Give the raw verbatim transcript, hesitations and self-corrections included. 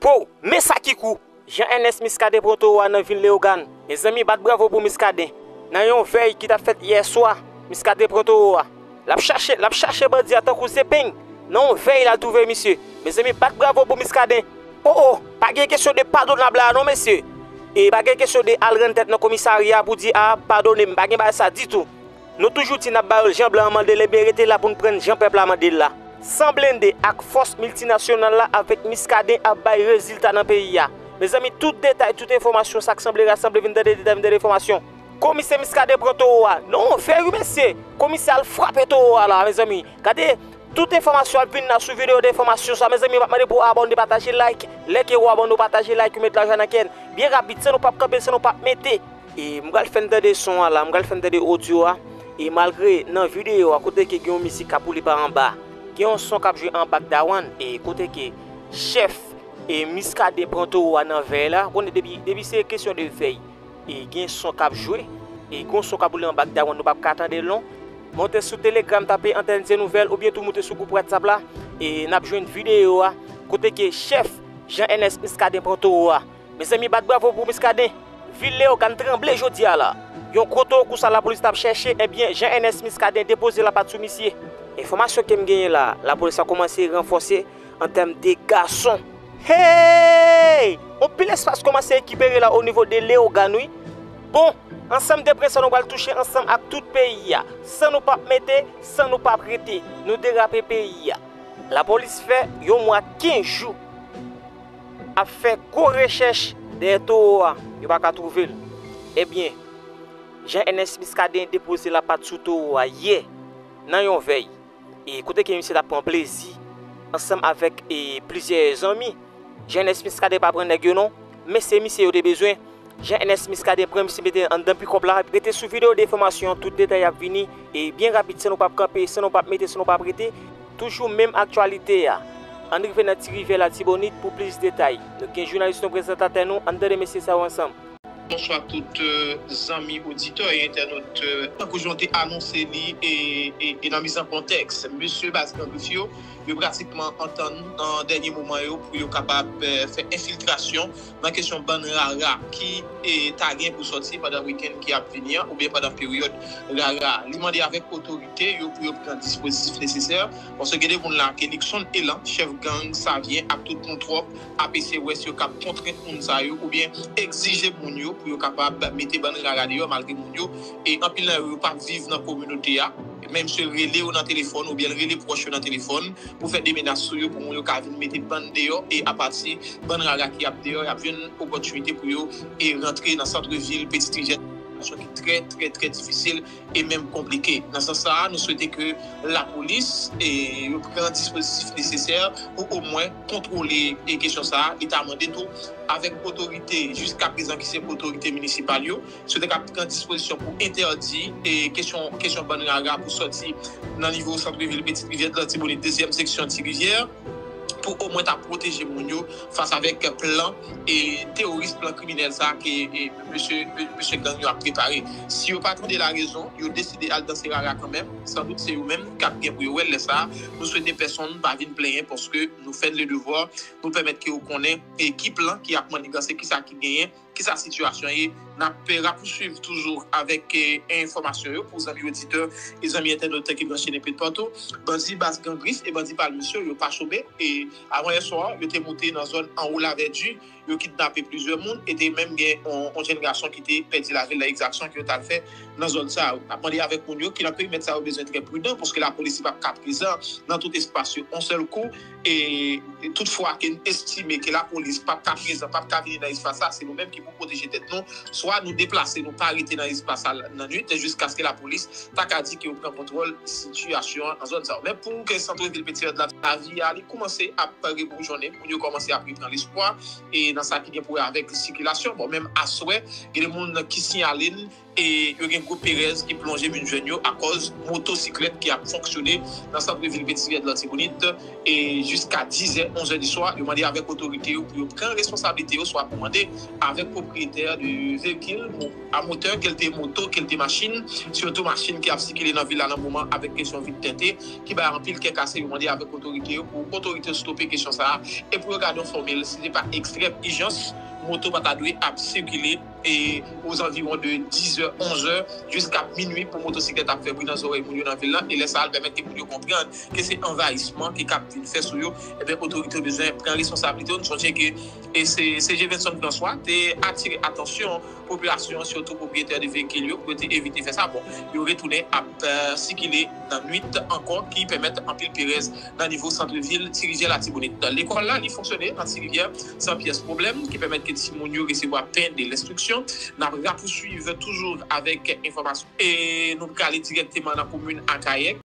Pow! Men sa ki kou! Jean Ernest Muscadin pran towo a nan vil Leyogàn. Mezanmi, bat bravo pou Muscadin. Nan yon vèy ki t ap fèt yè swa, Muscadin pran towo a. L ap chache, l ap chache bandi a tankou zepeng. Nan yon vèy, l al twouve misye. Mezanmi, bat bravo pou Muscadin. O, o, pa gen kesyon de padonab la non, mesye. E pa gen kesyon de al rann tèt nan komisarya pou di, a, padone m. Pa gen bagay sa ditou. Nou toujou di n ap ba yo jan blan an mande l, ebyen rete la pou n prann jan pèp la mande l la. San blende ak fòs miltinasyonal la avèk Muscadin ap bay rezilta nan peyi a. Mezanmi, tout detay, tout enfòmasyon, sa k sanble rasanble, vin tande detay, vin tande enfòmasyon. Komisè Muscadin pran towo a. Non, fè wi, mesye. Komisè al frape towo a la, mezanmi. Gade, tout enfòmasyon ap vin la sou videyo de enfòmasyon sa, mezanmi. M ap mande pou w abòne, pataje, like. Lè ke w abòne, w pataje, like, w met lajan nan kè n. Byen rapid, san nou p ap kanpe, san nou p ap mete. E m pral fè n tande son an la, m pral fè n tande odyo a. E malgre nan videyo a, kote ke gen yon mizik k ap woule pa anba, gen yon son k ap jwe anba k dawann, e kote ke chèf e Muscadin pran towo a nan vèy la, konnen depi, depi se kesyon de vèy, e gen son k ap jwe, e gen yon son k ap woule anba k dawann, nou p ap ka tande l non. Monte sou Telegram, tape Antenne Nouvelle, oubyen tou monte sou gwoup WhatsApp la, e n ap jwenn videyo a, kote ke chèf Jean Ernest Muscadin pran towo a. Mezanmi, bat bravo pou Muscadin. Vil Leyogàn tranble jodi a la. Yon gwo towo kou sa lapolis t ap chèche, ebyen, Jean Ernest Muscadin depoze lapat sou misye. Enfòmasyon ke m genyen la, lapolis la kòmanse ranfòse an tèm de gason. Hey! Yon pil espas kòmanse rekipere la o nivo de Leyogàn, wi. Bon, ansanm de prensè nou pral touche ansanm ak tout peyi a. San nou p ap mete, san nou p ap rete. Nou derape peyi a. Lapolis fè yon mwa kenz jou ap fè gwo rechèch dèyè towo a, yo pa ka twouve l. Ebyen, Jean Ernest Muscadin depoze lapat sou towo a yè nan yon vèy, e kote ke misye t ap pran plezi ansanm avèk, e, plizyè zanmi. Jean Ernest Muscadin pa pran nèg yo non, men se misye yo te bezwen. Jean Ernest Muscadin pran misye mete anndan pikòp la. Rete sou videyo de enfòmasyon, tout detay ap vini. E byen rapid, san nou p ap kanpe, san nou p ap mete, san nou p ap rete. Toujou menm aktyalite a. Ann rive nan Ti Rivyè Latibonit pou plis detay. Nou gen jounalis nou, prezantatè nou, ann tande mesye sa yo ansanm. Bonswa tout, euh, zanmi oditè e entènot, euh, tankou jan te anonse li e, e, e nan miz an kontèks, mesye baz Gran Grif yo, yo pratikman antann nan dènye moman yo pou yo kapab, eh, fè enfiltrasyon nan kesyon bann rara ki, eh, ta gen pou sòti pandan wikenn ki ap vini an oubyen pandan peryòd rara. Li mande avèk otorite yo pou yo pran dispozitif nesesè, paske gen de moun la ke Nixon Elan, chèf gang Savyen ak tout nou twòp A P C West yo k ap kontrent moun sa yo oubyen egzije moun yo pou yo kapab mete bann rara deyò malgre moun yo, e anpil nan yo, yo pa viv nan kominote a. Men misye rele yo nan telefòn oubyen l rele pwòch yo nan telefòn pou fè de menas sou yo, pou moun yo ka vin mete bann deyò, e apati bann rara ki ap deyò, y ap jwenn opòtinite pou yo e rantre nan sant vil Petit Rivière, sitiyasyon ki trè, trè, trè difisil e menm konplike. Nan sans sa a, nou swete ke lapolis e yo pran dispozitif nesesè pou omwen kontwole e kesyon sa a. Li ta mande tou avèk otorite jiska prezan ki se otorite minisipal yo, si yo te ka pran dispozisyon pou entèdi e kesyon, kesyon bann rara pou sòti nan nivo sant vil Petit Rivière, Latibonit, dezyèm seksyon Ti Rivyè, pou omwen ta pwoteje moun yo fas avèk plan e teworis, plan kriminèl sa ke e mesye, mesye gang yo ap prepare. Si yo pa tande larezon, yo deside al danse rara kanmenm, sandout se yo menm k ap gen pou yo wè l lè sa a. Nou swete pèsonn pa vin plenyen paske nou fè le devwa, nou pèmèt ke yo konnen e ki plan ki ap maniganse, kisa ki genyen, kisa sitiyasyon ye. N ap rapouswiv toujou avèk, eh, enfòmasyon yo pou zanmi oditè e zanmi entènot ki branche nenpòt patou. Bandi Baz Gran Grif e bandi Palmis yo, yo pa chome. E avan yè swa, yo te moute nan zòn anwo Lavèdi, yo kidnape plizyè moun e te menm gen yon, yon jèn gason ki te pèdi lavi l nan egzaksyon ke yo t al fè nan zòn sa yo. N ap mande avèk moun yo ki nan perimèt sa yo bezwen trè pridan, paske lapolis li p ap ka prezan nan tout espas yo yon sèl kou. E toutfwa ke n estime ke lapolis p ap ka prezan, p ap ka vini nan espas sa, se nou menm ki pou pwoteje tèt nou. Swa nou deplase, nou pa rete nan espas sa nan nwit, jiskaske lapolis ta ka di ke yo pran kontwòl sitiyasyon an nan zòn sa yo. Men pou ke sant vil Petit Rivière, lavi a li kòmanse ap reboujone, moun yo kòmanse ap repran lespwa e nan sa ki gen pou wè avèk sikilasyon. Bon, menm aswè, gen de moun ki siyale n E yo gen gwoup Perez ki plonje vin jwenn yo akòz motosiklèt ki ap fonksyone nan sant vil Petivèd Latibonit. E jiska diz è, onz è di swa, yo mande avèk otorite yo pou yo pran responsablite yo, swa pou mande avèk pwopriyetè de veyikil a motè, ke l te moto, ke l te machin, sitou machin ki ap sikile nan vil la nan moman avèk kesyon vit tente, ki bay anpil kè kase. Yo mande avèk otorite yo pou otorite yo stope kesyon sa a e pou yo gade yon fòmil. Si se pa ekstrèm ijans, moto pa ta dwe ap sikile e ozanviwon de diz è, onz è, jiska minui pou motosiklèt ap fè bri nan zòrèy moun yo nan vil lan, e lè sa a, l pèmèt ke moun yo konprann ke se anvayisman ke k ap vin fè sou yo. Ebyen, otorite yo bezwen pran responsablite yo. Nou sonje ke e se C G Vincent François te atire atansyon popilasyon an, sitou pwopriyetè de veyikil yo, pou yo te evite fè sa. Bon, yo retounen ap eh, sikile nan nwit ankò, ki pèmèt anpil perèz nan nivo sant vil Ti Rivyè Latibonit. Lekòl la, li fonksyone nan Ti Rivyè san pyès pwoblèm, ki pèmèt ke timoun yo resevwa pen de lenstriksyon. N ap rapousuiv toujou avèk enfòmasyon. E nou prale dirèkteman nan komin Akayè.